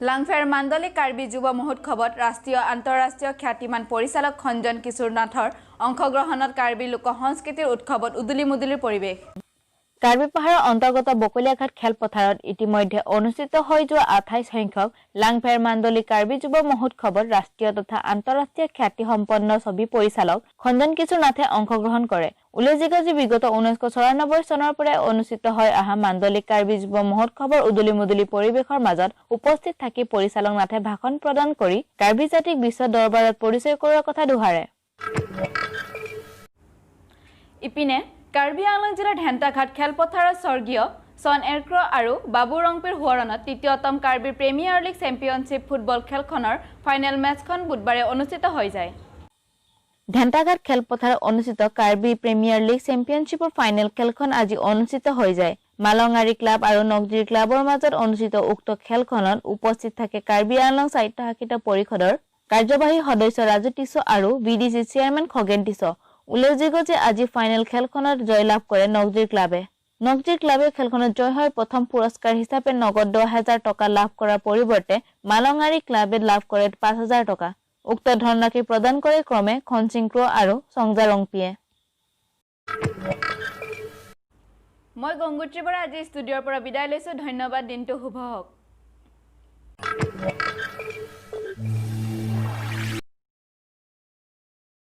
লাংফেৰ মাণ্ডলিক কাৰ্বি যুৱ মহোৎসৱত ৰাষ্ট্ৰীয় আন্তঃৰাষ্ট্ৰীয় খ্যাতিমান পৰিচালক খঞ্জন কিশোৰ নাথৰ অংশগ্ৰহণত কাৰ্বি লোক সংস্কৃতিৰ উৎসৱত উদুলি মুদুলিৰ পৰিৱেশ। কাৰ্বি পাহাৰৰ অন্তৰ্গত বকলীয়াঘাট খেলপথাৰত ইতিমধ্যে অনুষ্ঠিত হৈ যোৱা 28 সংখ্যক লাংফেৰ মাণ্ডলিক কাৰ্বি যুৱ মহোৎসৱত ৰাষ্ট্ৰীয় তথা আন্তঃৰাষ্ট্ৰীয় খ্যাতিসম্পন্ন ছবি পৰিচালক খঞ্জন কিশোৰ নাথে অংশগ্ৰহণ কৰে। উল্লেখযোগ্য যে বিগত 1994 চনৰ পৰাই অনুষ্ঠিত হৈ অহা মাণ্ডলিক কাৰ্বি যুৱ মহোৎসৱৰ উদুলি মুদুলি পৰিৱেশৰ মাজত উপস্থিত থাকি পৰিচালক নাথে ভাষণ প্ৰদান কৰি কাৰ্বি জাতিক বিশ্ব দৰবাৰত পৰিচয় কৰোৱাৰ কথা দোহাৰে। ইপিনে কাৰ্বি আংলং জিলাৰ ঢেণ্টাঘাট খেলপথাৰত স্বৰ্গীয় চন এৰক্ৰ আৰু বাবু ৰংপিৰ সোঁৱৰণত তৃতীয়তম Karbi premier league championship football খেলখনৰ ফাইনেল মেচখন বুধবাৰে অনুষ্ঠিত হৈ যায়। ঢেণ্টাঘাট খেলপথাৰত অনুষ্ঠিত কাৰ্বি প্ৰিমিয়াৰ লীগ চেম্পিয়নশ্বিপৰ ফাইনেল খেলখন আজি অনুষ্ঠিত হৈ যায়। মালঙাৰী ক্লাব আৰু নগজিৰ ক্লাবৰ মাজত অনুষ্ঠিত উক্ত খেলখনত উপস্থিত থাকে কাৰ্বি আংলং স্বায়ত্তশাসিত পৰিষদৰ কাৰ্যবাহী সদস্য ৰাজু টিছ আৰু B D C chairman Khagen Tisso. উল্লেখযোগ্য যে আজি ফাইনেল খেলখনত জয়লাভ কৰে নগজিৰ ক্লাবে। নগজিৰ ক্লাবে খেলখনত জয় হৈ প্ৰথম পুৰস্কাৰ হিচাপে নগদ 10,000 টকা লাভ কৰাৰ পৰিৱৰ্তে মালঙাৰী ক্লাবে লাভ কৰে 5,000 টকা। উক্ত ধনৰাশি প্ৰদান কৰে ক্ৰমে খনচিং ক্ৰ আৰু চংজা ৰংপিয়ে। মই গংগোত্ৰী বৰা আজি ষ্টুডিঅ'ৰ পৰা বিদায় লৈছোঁ। ধন্যবাদ, দিনটো শুভ হওক।